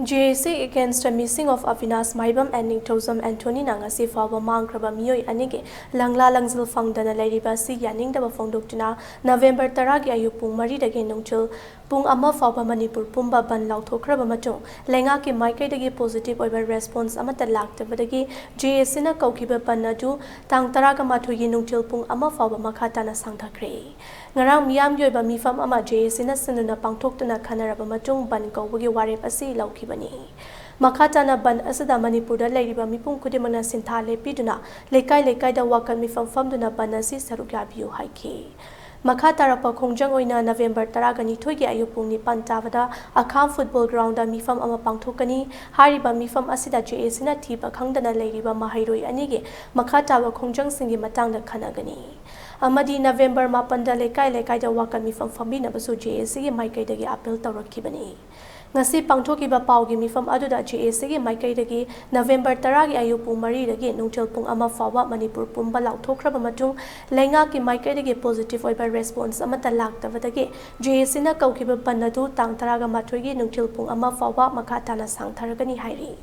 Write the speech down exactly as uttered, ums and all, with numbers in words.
J A C against the missing of Avinash Maibam and Ningthoujam Anthony ꯅ ꯉꯁꯤ ꯐꯥꯎꯕ ꯃꯥꯡꯈ꯭ꯔꯕ ꯃꯤꯑꯣꯏ ꯑꯅꯤꯒꯤ ꯂꯪꯂꯥ ꯂꯪꯖꯤꯜ ꯐꯪꯗꯅ ꯂꯩꯔꯤꯕ ꯑꯁꯤ ꯌꯥꯅꯤꯡꯗꯕ ꯐꯣꯡꯗꯣꯛꯇꯨꯅ ꯅꯕꯦꯝꯕꯔ ꯇꯔꯥꯒꯤ ꯑꯌꯨꯛ ꯄꯨꯡ ꯃꯔꯤꯗꯒꯤ ꯅꯨꯡꯊꯤꯜ ꯄꯨꯡ ꯑꯃ ꯐꯥꯎꯕ ꯃꯅꯤꯄꯨꯔ ꯄꯨꯝꯕ ꯕꯟ ꯂꯥꯎꯊꯣꯛꯈ꯭ꯔꯕ ꯃꯇꯨꯡ, ꯂꯩꯉꯥꯛꯀꯤ ꯃꯥꯏꯀꯩꯗꯒꯤ positive ꯑꯣꯏꯕ response ꯑꯃꯠꯇ ꯂꯥꯛꯇꯕꯗꯒꯤ J A C ꯅ ꯀꯧꯈꯤꯕ ꯕꯟ ꯑꯗꯨ ꯇꯥꯡ ꯇꯔꯥꯒ ꯃꯥꯊꯣꯏꯒꯤ ꯅꯨꯡꯊꯤꯜ ꯄꯨꯡ ꯑꯃ ꯐꯥꯎꯕ ꯃꯈꯥ ꯇꯥꯅ ꯁꯥꯡꯊꯈ꯭ꯔꯦ꯫ ꯉꯔꯥꯡ ꯃꯤꯌꯥꯝꯒꯤ ꯑꯣꯏꯕ ꯃꯤꯐꯝ ꯑꯃ J A C ꯅ ꯁꯤꯟꯗꯨꯅ ꯄꯥꯡꯊꯣꯛꯇꯨꯅ ꯈꯟꯅꯔꯕ ꯃꯇꯨꯡ ꯕꯟ ꯀꯧꯕꯒꯤ ꯋꯥꯔꯦꯞ ꯑꯁꯤ ꯂꯧꯈꯤꯕꯅꯤ꯫ ꯃꯈꯥ ꯇꯥꯅ ꯕꯟ ꯑꯁꯤꯗ ꯃꯅꯤꯄꯨꯔꯗ ꯂꯩꯔꯤꯕ ꯃꯤꯄꯨꯝ ꯈꯨꯗꯤꯡꯃꯛꯅ ꯁꯤꯟꯊꯥ ꯂꯦꯞꯄꯤꯗꯨꯅ ꯂꯩꯀꯥꯏ ꯂꯩꯀꯥꯏꯗ ꯋꯥꯀꯠ ꯃꯤꯐꯝ ꯐꯝꯗꯨꯅ ꯕꯟ ꯑꯁꯤ ꯁꯔꯨꯛ ꯌꯥꯕꯤꯌꯨ ꯍꯥꯏꯈꯤ꯫ ꯃꯈꯥ ꯇꯥꯔꯛꯄ ꯈꯣꯡꯖꯪ ꯑꯣꯏꯅ ꯅꯕꯦꯝꯕꯔ ꯇꯔꯥꯒ ꯅꯤꯊꯣꯏꯒꯤ ꯑꯌꯨꯛ ꯄꯨꯡ ꯅꯤꯄꯥꯟ ꯇꯥꯕꯗ ꯑꯈꯥꯝ football ground ꯗ ꯃꯤꯐꯝ ꯑꯃ ꯄꯥꯡꯊꯣꯛꯀꯅꯤ꯫ ꯍꯥꯏꯔꯤꯕ ꯃꯤꯐꯝ ꯑꯁꯤꯗ J A C ꯅ ꯊꯤꯕ ꯈꯪꯗꯅ ꯂꯩꯔꯤꯕ ꯃꯍꯩꯔꯣꯏ ꯑꯅꯤꯒꯤ ꯃꯈꯥ ꯇꯥꯕ ꯈꯣꯡꯖꯪꯁꯤꯡꯒꯤ ꯃꯇꯥꯡꯗ ꯈꯟꯅꯒꯅꯤ꯫ ꯑꯃꯗꯤ ꯅꯕꯦꯝꯕꯔ ꯃꯥꯄꯟꯗ ꯂꯩꯀꯥꯏ ꯂꯩꯀꯥꯏꯗ ꯋꯥꯀꯠ ꯃꯤꯐꯝ ꯐꯝꯕꯤꯅꯕꯁꯨ J A C ꯒꯤ ꯃꯥꯏꯀꯩꯗꯒꯤ appeal ꯇꯧꯔꯛꯈꯤꯕꯅꯤ꯫ ꯉꯁꯤ ꯄꯥꯡꯊꯣꯛꯈꯤꯕ ꯄꯥꯎꯒꯤ ꯃꯤꯐꯝ ꯑꯗꯨꯗ J A C ꯒꯤ ꯃꯥꯏꯀꯩꯗꯒꯤ ꯅꯕꯦꯝꯕꯔ ꯇꯔꯥꯒꯤ ꯑꯌꯨꯛ ꯄꯨꯡ ꯃꯔꯤꯗꯒꯤ ꯅꯨꯡꯊꯤꯜ ꯄꯨꯡ ꯑꯃ ꯐꯥꯎꯕ ꯃꯅꯤꯄꯨꯔ ꯄꯨꯝꯕ ꯂꯥꯎꯊꯣꯛꯈ꯭ꯔꯕ ꯃꯇꯨꯡ, ꯂꯩꯉꯥꯛꯀꯤ ꯃꯥꯏꯀꯩꯗꯒꯤ positive ꯑꯣꯏꯕ response ꯑꯃꯠꯇ ꯂꯥꯛꯇꯕꯗꯒꯤ J A C ꯅ ꯀꯧꯈꯤꯕ ꯕꯟ ꯑꯗꯨ ꯇꯥꯡ ꯇꯔꯥꯒ ꯃꯥꯊꯣꯏꯒꯤ ꯅꯨꯡꯊꯤꯜ ꯄꯨꯡ ꯑꯃ ꯐꯥꯎꯕ ꯃꯈꯥ ꯇꯥꯅ ꯁꯥꯡꯊꯔꯒꯅꯤ ꯍꯥꯏꯔꯤ꯫